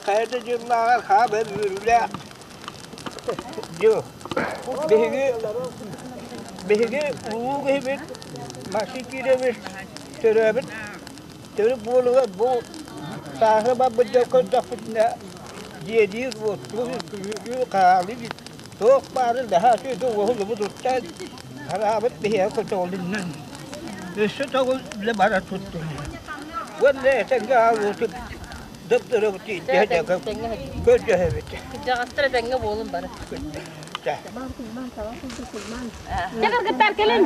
Хайа да дьыллааҕар хаамар үөрүүлээх дьыл. Биһиги биһиги улуу киһибит Максим Кирович төрөөбүт төрүт буолугар бу сааһы барбыт дьон көрдөхпүтүнэ дьиэлиир, уоттуур, күлүүрүү, хаалыы туох баарын наһаа үчүгэй уоһуллубут уттан хараабыт биһиэхэ көтөҕүлүннэн өссө төгүл үлэ бара туттум. Уонна этэҥҥэ аалыытын дып-дырыбыт көрдөһөбүт. Кырдьаҕастар этэҥҥэ буолун бары. Дьэ кыргыттар кэлин.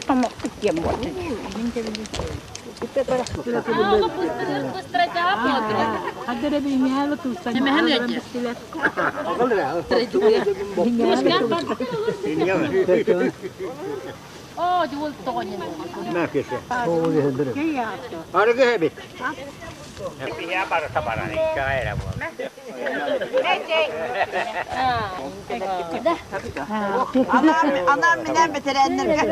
Томохтук диэн буолла. Арыгы эбит. Анаан минээн бэтэрээннэргэ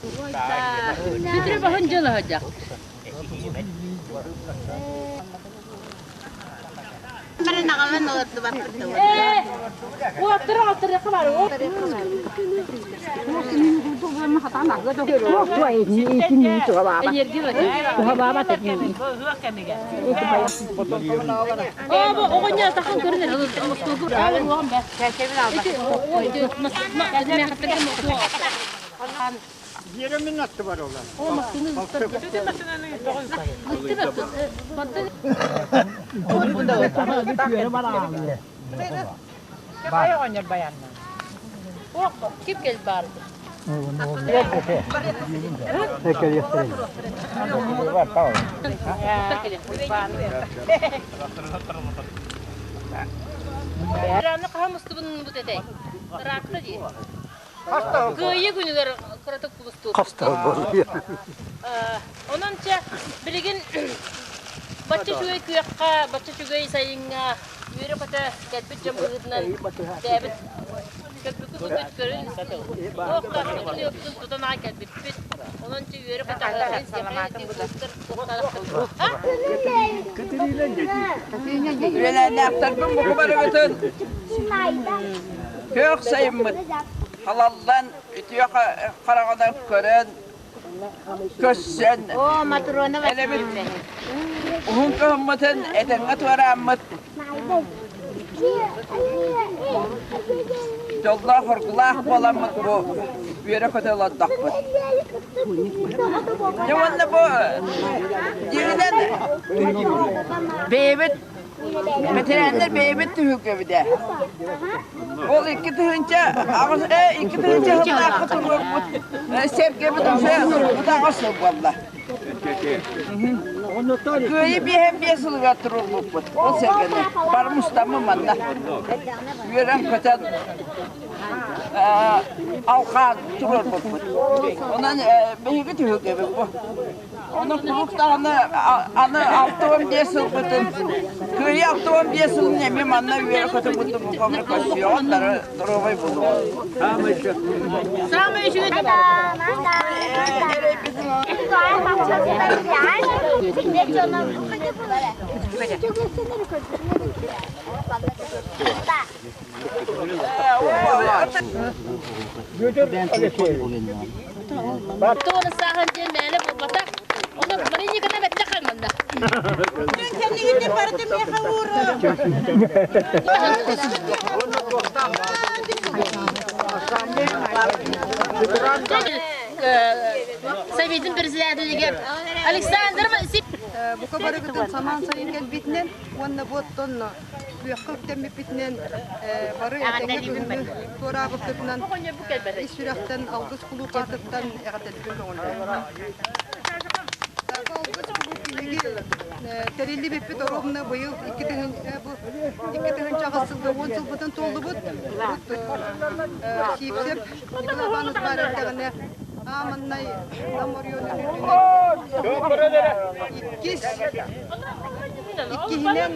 Бүтүрэ баһын дьылаһадьах. Биэрэмин аттыбар олар. Ким кел барды? Раны хаһан устубун бут этэй? Ыраатта дии. Кыайыы күнүгэр кыратык кубустуут. Онон чэ, билигин бачча үчүгэй күөххэ, бачча үчүгэй сайыҥҥа үөрэ-көтө кэлбит дьон быһыытынан бэйэбит көрбүккүт курдук көрүн, туох да күнү тутан аҕай кэлбиппит. Онон чэ үөрэ-көтө Үөлээннээхтэрбин бука барыбытын күөх сайыммыт халаллан үтүө хараҕынан көрөн көрсөн элэбит уһун кыһыммытын этэҥҥэ туорааммыт дьоллоох оргулаах буоламмыт бу үөрэ-көтө олордохпут. Дьэ уонна бу дьиҥинэн бэйэбит Бэтэрээннэр бэйэбит түһүлгэбит ээ. Ол 2008 сыллаахха туруорбут сэргэбит уже турбут аҕыс сыл буолла. Кыайыы 55 сылыгар туруорбуппут ол сэргэни. Бары мустаммын манна. Үөрэн-көтөн алҕаан туруорбуппут. Онон биһиги түһүлгэбит бу. Ону куруук даҕаны аны 65 сылбытын, кыайыы 65 сылын эмиэ манна үөрэ-көтө куттубукка көрсүөҕүн, доруобай буолуоҕун. Самый үчүгэй Туону сааһын диэн мээнэ буолбатах. Ону Маринниката бэттэх хайманна. Кэннигинде барыта миэхэ ууру. Советин председателигэр Александр Бука барыгытын самаан сайын кэлбитинэн уонна бу оттон күөххэ үктэммиппитинэн бары этэҥҥэ күһүҥҥү туораабыппытынан ис сүрэхтэн алгыс кулууп аатыттан эҕэрдэлиибин көҥүллүүбүн. Алгыс кулууп биһиги тэриллибиппит оруобуна быйыл 2008 сылга 10 сылбытын туоллубут. Сиипсэп Николай Иванович баар эрдэҕинэ Ааманнай Нам оройуонун үрдүнэн иккис Иккиһинэн,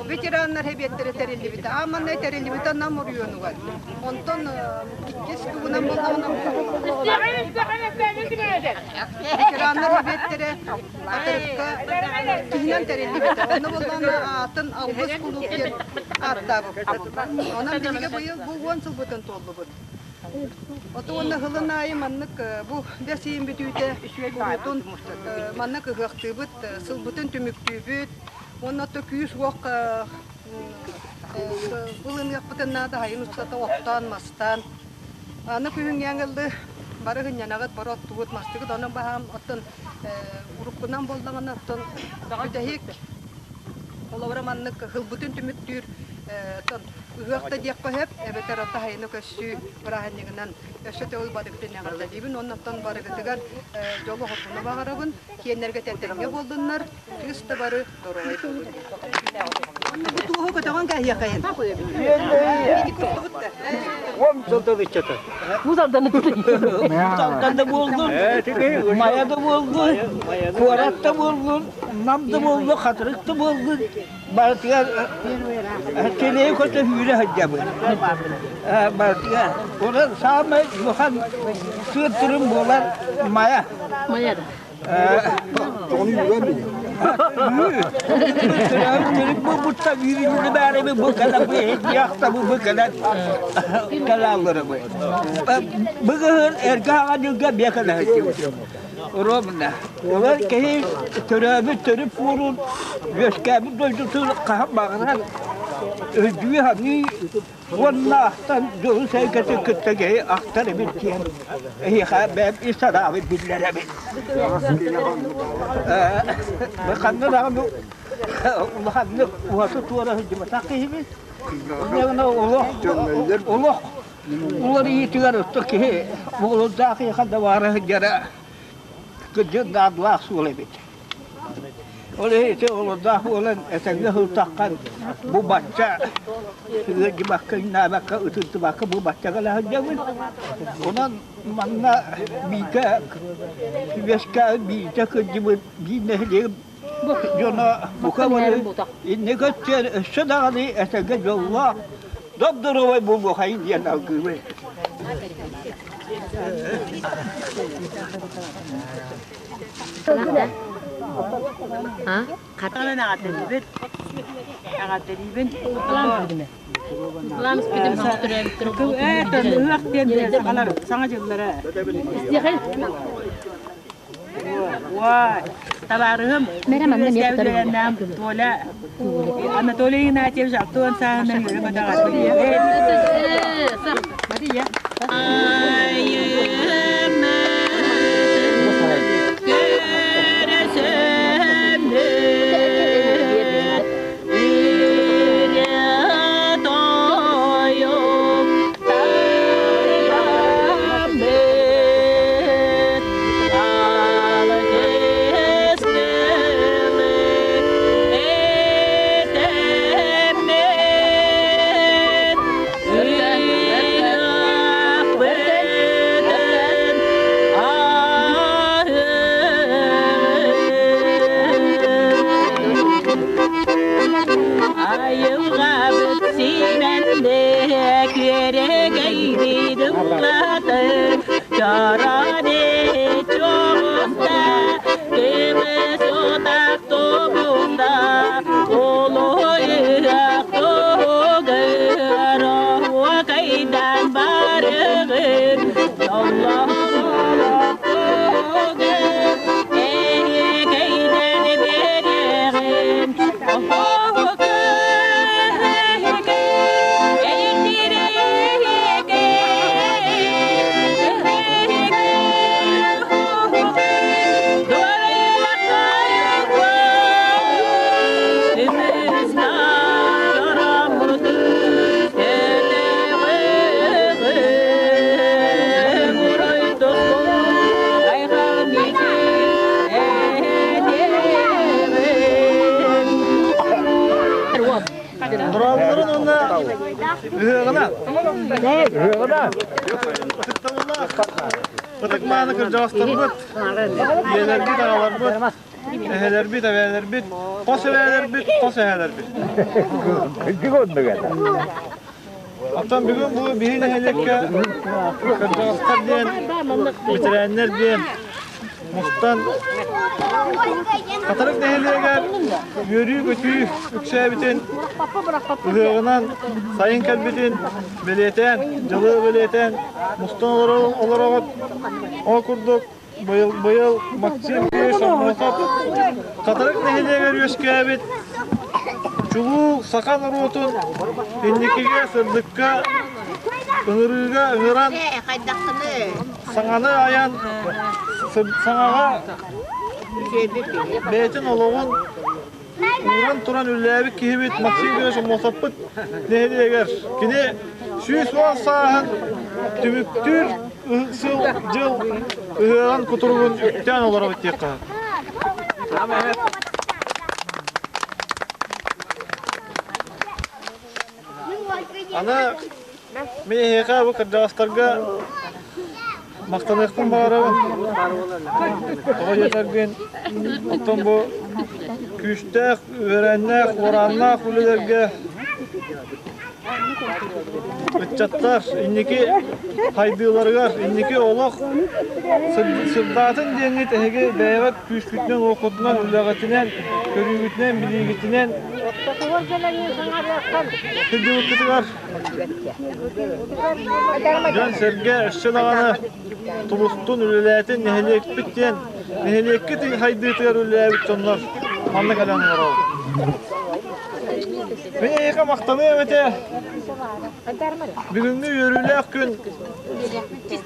ветераннар сэбиэттэрэ тэриллибитэ. Ааманнай тэриллибитэ Нам оройуонугар. Онтон иккис тугунан буоллаҕына ветераннар сэбиэттэрэ Хатырыкка иккиһинэн тэриллибитэ. Онно буоллаҕына аатын Алгыс кулууп диэн ааттаабыппыт. Онон биһиги быйыл бу уон сылбытын туоллубут. Ото уонна сылын аайы маннык бу бэс ыйын бүтүүтэ куруутун маннык ыһыахтыыбыт, сылбытын түмүктүүбүт. Уонна ото күүс-уох ылыныахпытын наада сайын устата оттоон, мастаан. Аны күһүҥҥү ыллы бары сынньанаҕыт, бары оттугут, мастыгыт, онон баһаам оттон уруккунан буоллаҕына оттон бүтэһик холобура маннык сылбытын түмүктүүр ыһыах да диэххэ сөп эбэтэр ата сайыны көссүү бырааһынньыгынан өссө төгүл барыгытын эҕэрдэлиибин уонна оттон барыгытыгар дьолу хоргуну баҕарабын киэннэргэ тэтэҥҥэ буоллуннар кыыс да бары доруобай буолун бу туоһу көтөҕөн кээһиэхэйин Мусалдан да буоллун, Майа да буоллун, куорат да буоллун, Нам да буоллун, Хатырык да буоллун, барытыгар кэлэйи көтө сүүрэ сылдьабын. Барытыгар. Онон саамай улахан сыыртырым буолар Майа. Майа да. Бүгүн эргэ аҕа Ромна. Олор киһи төрөөбүт төрүт буорун, үөскээбит дойдутун хаһан баҕарар өйдүү саныы Уонна ахтан дьолу сэргэтин кытта киһи ахтар эбит диэн эһиэхэ бэйэм ис санаабын биллэрэбин. Ханна даҕаны улаханнык уһаты туора сылдьыбатах киһибин. Онно олох олох уларыйыытыгар отто киһи буолурдаах да баара сылдьара кырдьык наадалаах суол эбит. Ол иһин ити олордоох буолан этэҥҥэ сылтаххан бу бачча ыалдьыбакка, иҥнээбэккэ, ытырдыбакка бу бачча кэлэ сылдьабын. Онон манна бииргэ үөскээн бииргэ кырдьыбыт биир нэһилиэгим дьоно бука бары инники өттүгэр өссө даҕаны этэҥҥэ дьоллоох, доп-доруобай буолуохайын диэн алгыыбын. Саҥа дьыллара. Табаарыһым Толя Анатолий Игнатьевич Алтуон сааһынан үөрэ Мария. Айылҕабыт симэннэ күөрэгэйбит ыллаатын чороне чоҕуста көмүс утах тобунда олойуох туһугар оһуокайдан барыгын доллоһолох туһугар эһиэкэйдэн биэриэҕин Быраабыларын уонна ыһыаҕына. Ыһыаҕына. Ытык мааны кырдьаҕастарбыт, ийэлэрбит, аҕаларбыт. Эһэлэрбит, эбээлэрбит, хос эбээлэрбит, хос эһэлэрбит. Кырдьык оннук этэ. Оттон бүгүн бу биһи нэһилиэккэ кырдьаҕастар диэн, бэтэрээннэр диэн мустан Хатырык нэһилиэгэр үөрүү-көтүү үксээбитин, ыһыаҕынан сайын кэлбитин бэлиэтээн, дьылы бэлиэтээн мустан олороҕут. Ол курдук Быйыл, быйыл Максим Юрьевич Аммосов Хатырык нэһилиэгэр үөскээбит чулуу саха норуотун инникигэ сырдыкка ыҥырыыга ыҥыран саҥаны айан саҥаҕа бэйэтин олоҕун ууран туран үлэлээбит киһибит Максим Юрьевич Аммосовпыт нэһилиэгэр кини 110 сааһын түмүктүүр сыл дьыл ыһыаҕын кутуругун үктээн олоробут диэххэ. Аны мин эһиэхэ бу кырдьаҕастарга махтаныахпын баҕарабын. Тоҕо диэтэргин, оттон бу күүстээх, үөрэннээх, уорааннаах үлэлэргэ Ыччаттар инники хайдыыларыгар, инники олох сырдаатын диэҥҥит эһиги бэйэҕит күүскүтүнэн-уоххутунан, үлэҕитинэн, көрүүгүтүнэн, билиигитинэн сылдьыбыккытыгар дьон-сэргэ өссө даҕаны тулустун, үлэлээтин, нэһилиэкпит диэн нэһилиэккит хайдыытыгар үлэлээбит дьоннор манна кэлэн олоробут. Мин эйиэхэ махтаныам этэ. Бүгүҥҥү үөрүүлээх күн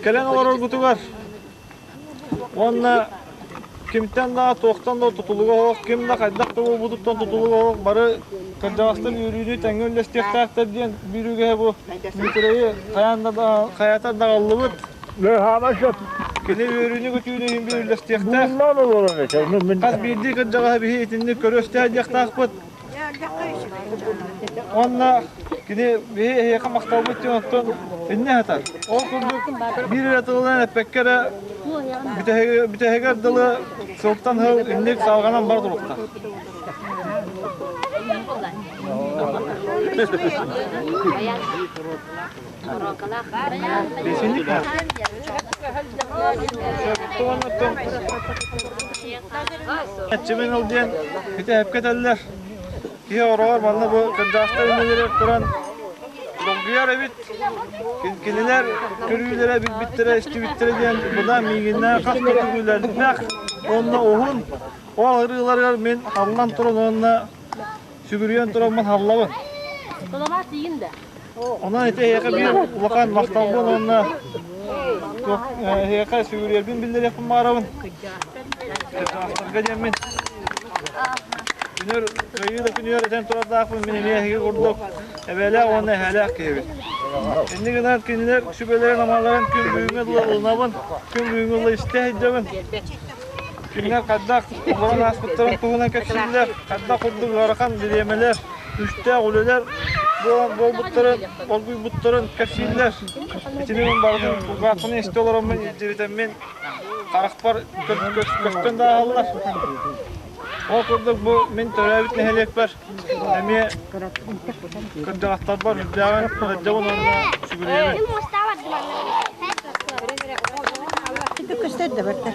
кэлэн олороргутугар уонна кимтэн да туохтан да тутулуга суох, ким да хайдах да буолбутуттан тутулуга суох бары кырдьаҕастар үөрүүнү тэҥҥэ үллэстиэхтээхтэр диэн биир үгэһэ бу Дмитрийи хайаан да хайатар даҕаллыбыт. Кини үөрүүнү-көтүүнү иһин биир үллэстиэхтээх. Хас биирдии кырдьаҕаһы биһи итинник көрө-истэ диэхтаахпыт. Уонна кини биһи эһиэхэ махталбыт диэн оттон иннэ сытар. Ол курдук биир эрэ тылынан эппэккэ эрэ бүтэһигэр дылы сылтан сыл инник салҕанан бар туруктар. Чимин ыл диэн ити эпкэ этэллэр. Киһи ороҕор манна бу кырдьаҕастар иннилэригэр туран долгуйар эбит. Кинилэр көрүүлэрэ, билбиттэрэ, истибиттэрэ диэн быдан миигиннээх хас да төгүллэрдээх уонна уһун ол ырыаларыгар мин халлан туран уонна сүгүрүйэн тураммын халлабын. Онон ити эһиэхэ биир улахан махталбын уонна эһиэхэ сүгүрүйэрбин биллэриэхпин баҕарабын. Кырдьаҕастарга диэммин. Күнүр, кыайыы да күнүгэр этэн турардаахпын мин эмиэ эһиги курдук эбээлээх уонна эһээлээх киһибин. Инник гынан кинилэр сүбэлэрин-амаларын күн бүгүҥҥэ дылы ылынабын, күн бүгүҥҥэ дылы истэ сылдьабын. Кинилэр хайдах олорон ааспыттарын туһунан кэпсииллэр, хайдах курдук ыарахан бириэмэлэр, күүстээх үлэлэр буолан буолбуттарын, оргуйбуттарын кэпсииллэр. Итини мин барытын кулгаахпын истэ олороммун илдьиритэммин харахпар көстөн да ааһаллар. Ол курдук бу мин төрөөбүт нэһилиэкпэр эмиэ кырдьаҕастарбар үрдээҕин сылдьабын уонна сүгүрүйэбин. Көстөр да барда.